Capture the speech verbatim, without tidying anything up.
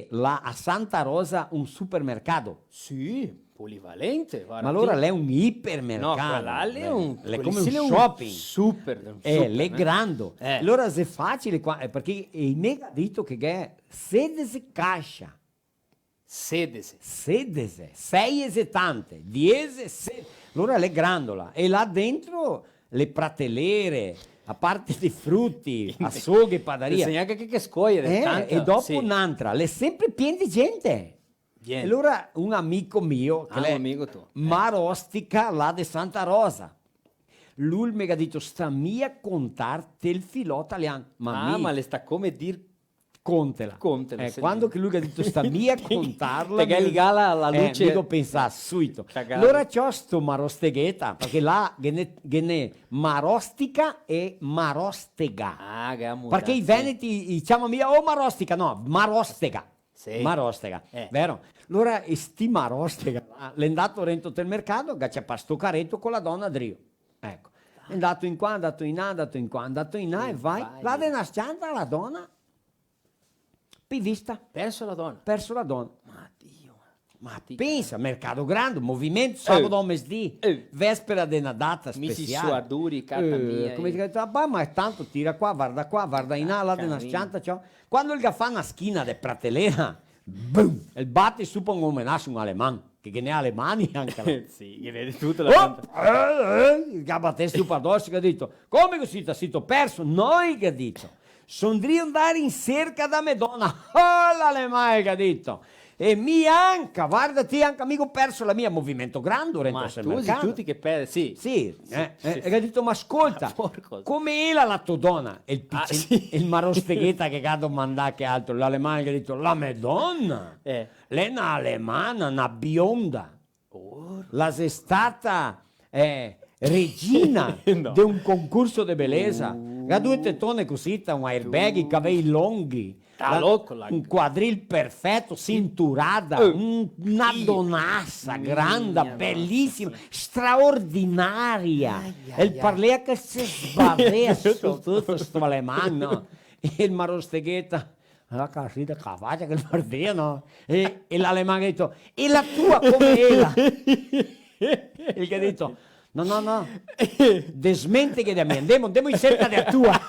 là a Santa Rosa un supermercado. Sì, polivalente, varda. Ma alora ti l'è un ipermercado. No, quela là l'è, eh, un, l'è come un shopping. Super, un super, eh, l'è grando. Eh. Alora xe facile qua, eh, parché i me ga dito che gh'è sedese caxa. Sedese. Sedese, sei xe tante, diese, se-, alora l'è grandola. E là dentro le pratelere, a parte de fruti, açougue, padaria. Te sa gnanca che, che scoiere, eh, tanta, e dopo sì. N'antra, l'è sempre pien de gente. Gente. E alora un amico mio, che l'è Marostica, là de Santa Rosa, lu me ga dito: "Sta mia contar tel filò talian." Ma ah, mi ma le sta come dir Contela. Contela, eh, sì. Quando che lu ga dito: "Sta mia contarla", te ga ligà la, la luce. Eh, mi go pensà suito. Cagà. Alora ciò sto Marostegheta, parché là ghe n'è, ghe n'è Marostica e Marostega. Ah, che amo. Parché i veneti i ciama mia: "Oh, Marostica", no, Marostega. Sì. Marostega, eh, vero? Alora, e sti Marostega, ah, l'è ndato rento tel mercato, ga ciapà sto careto co la dona drio. Eco. L'è ndato in qua, ndato in là, ndato in qua, ndato in là, e vai. Là de na s-cianta la dona Pi vista. Perso la dona. Perso la dona. Ma Dio. Ma pensa, mercato grande, movimento, sabato a mesdì, eh, vespera de na data speciale. Misi suaduri, cata mia, come si chiama? Ah, ma tanto tira qua, varda qua, varda in là, là de na s-cianta, ciò. Quando el ga fa na schina de pratelera, bum, el bate su pa un omenaso a un aleman, che ghe n'è alemani anca là. Sì, ghe n'è de tuta la gente. Oh, eh, eh, el ga batesto pa doso, che ga dito: "Come cusì, ta sito perso?" "No", el ga dito. "Son drio ndar in serca da me dona." "Oh, l'aleman", el ga dito. "E mi anca, varda ti, anca mi go perso la mia", movimento grando, rento sul mercato. Ma tuti che per-, sì. Sì, eh, sì, eh, sì. E el ga dito: "Ma scolta, come ela la to dona?" E el picin-, sì, el Marostegheta che ga domandà che altro, l'aleman che ga dito: "La me dona, eh, l'è na alemana, na bionda." La xe stata, eh, regina de un concurso de belesa. Uh. Ga due tetone cusì, ta un airbag, i cavei longhi. Ta loco, la, un quadril perfeto, sinturada, eh, un, na donasa granda, belisima, straordinaria. Ai, ai, ai. E el parlea che se sbavea su tuto sto aleman, no? E el Marostegheta, la casita, capace che el parlea, no? E, e l'aleman ga dito: "E la tua come ela?" El ga dito: "No, no, no. Desmenteghe de mi, ndemo, ndemo in serca de a tua."